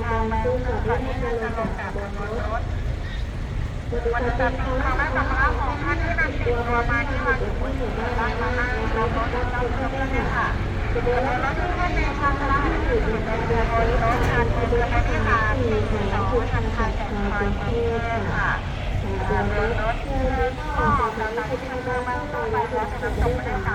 ທາງເມືອງ ຕອນນີ້ເດີນທາງລົງຈາກບົນລົດ. ບໍລິສັດ Big Car ຂອງທ່ານທີ່ນຳຕິດຕົວມານີ້ ມາເກັບເງິນຢູ່ທີ່ນີ້ໄດ້ ມານັ່ງລົງລົດກັບເພື່ອນໆ ເລີຍຄ່ະ. ຂະບວນລົດທີ່ທ່ານໃດທາງລະ ຢູ່ບໍລິເວນລົດ ຜ່ານອົງຄະບໍລິຫານ ສີ່ສອງ ທາງທາງແຂວງຄວາມເທບ ເລີຍຄ່ະ. ຂະບວນລົດທີ່ເດີນທາງມາຈາກເມືອງເມືອງໄປ ແລະ ສະໜາມບິນ